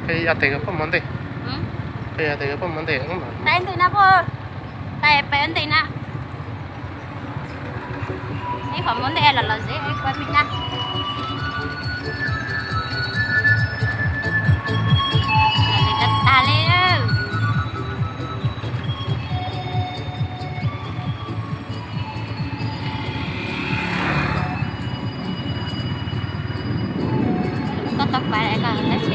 Qhia yog tes poj muab ntej. Qhia yog tes poj muab ntej. Tais ntej na pog. Tais peb ntej na. Ib qhov muab ntej los los zeb ib kuab pib na. Los ntej tag tag li. Koj tau pais koj